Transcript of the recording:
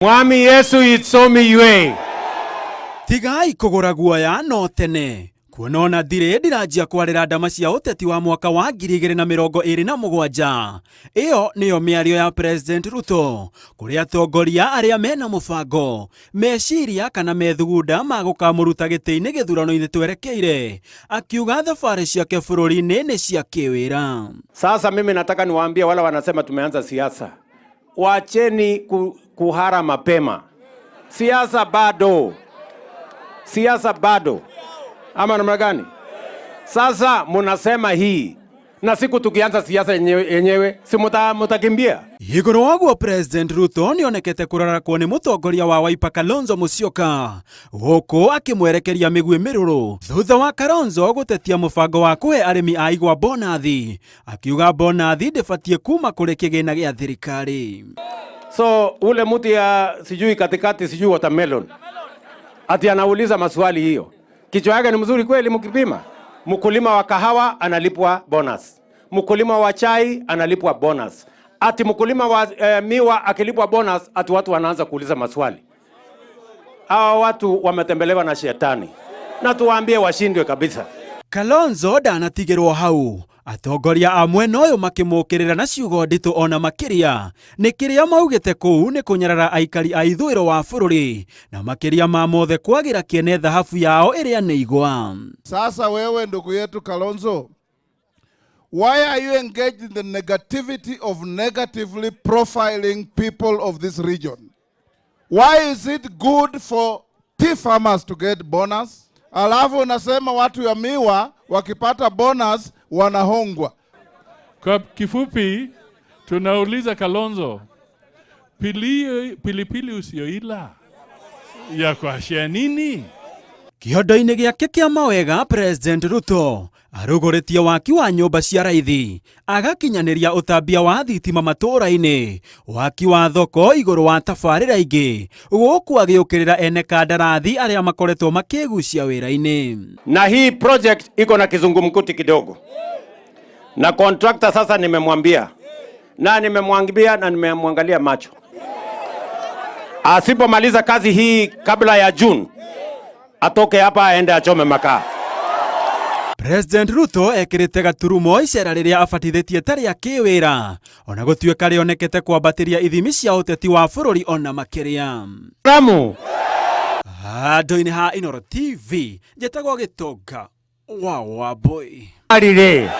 Mwami Yesu itsomi ywe. Tigai kũgũra guoya no tene kuona ona ndirĩ ndiranjia kwarĩra ndama cia ũteti wa mwaka wa 2027. Ĩyo nĩyo mĩario ya President Ruto kũrĩ atongoria arĩa mena mũbango, meciria kana methugunda ma gũkamũruta gĩtĩ-inĩ gĩthurano-inĩ twerekeire, akiuga thabarĩ ciake bũrũri-inĩ nĩ cia kĩwĩra. Sasa mimi nataka niwaambie wale wanasema tumeanza siasa, wacheni kuhara mapema. Siasa bado, siasa bado, ama namna gani? Sasa munasema hii na siku tukianza siasa yenyewe si mutakimbia? Igũrũ waguo President Ruto nĩonekete kũrarakwo nĩ mũtongoria wa Wiper Kalonzo Musyoka gũkũ akĩmwerekeria mĩguĩ mĩrũrũ thutha wa Kalonzo gũtetia mũbango wa kũhe arĩmi a igwa bonathi, akiuga bonathi ndĩbatiĩ kuma kũrĩ kĩgĩna gĩa thirikari. So ule mtu ya sijui katikati sijui watermelon ati anauliza maswali hiyo, kichwa yake ni mzuri kweli? Mkipima, mkulima wa kahawa analipwa bonus, mkulima wa chai analipwa bonus, ati mkulima wa miwa akilipwa bonus, ati watu wanaanza kuuliza maswali. Hawa watu wametembelewa na shetani, na tuwaambie washindwe kabisa. Kalonzo ndanatigĩrwo hau, atongoria a mwena ũyũ makĩmũkĩrĩra na ciugo nditũ ona makĩria nĩ kĩrĩa maugĩte kũu nĩ kũnyarara aikari a ithũĩro wa bũrũri na makĩria ma mothe kwagĩra kĩene thahabu yao ĩrĩa nĩ igwa. Sasa wewe ndugu yetu Kalonzo, why are you engaged in the negativity of negatively profiling people of this region? Why is it good for tea farmers to get bonus? Alafu unasema watu ya miwa wakipata bonus wanahongwa. Kwa kifupi, tunauliza Kalonzo, pilipili usiyoila ya kuashia nini? Kĩondo-inĩ gĩake kĩa mawega, President Ruto arugũrĩtie waki wa nyũmba cia raithi, agakinyanĩria ũtambia wa thitima matũũra-inĩ, waki wa thoko igũrũ wa tabarĩra ingĩ, gũkũ agĩũkĩrĩra ene kandarathi arĩa makoretwo makĩgucia wĩra-inĩ. Na hii project iko na kizungumkuti kidogo, na contractor sasa nimemwambia na nimemwambia na nimemwangalia macho, asipomaliza kazi hii kabla ya June atoke hapa aende achome makaa. President Ruto ekĩrĩte gaturumo icera rĩrĩa abatithĩtie ta rĩa kĩwĩra ona gũtuĩka rĩonekete kwambatĩria ithimi cia ũteti wa bũrũri ona makĩria. Ramu. Handũ-inĩ ha Inooro TV, njĩtagwo Gĩtonga wa Wambui. Arire.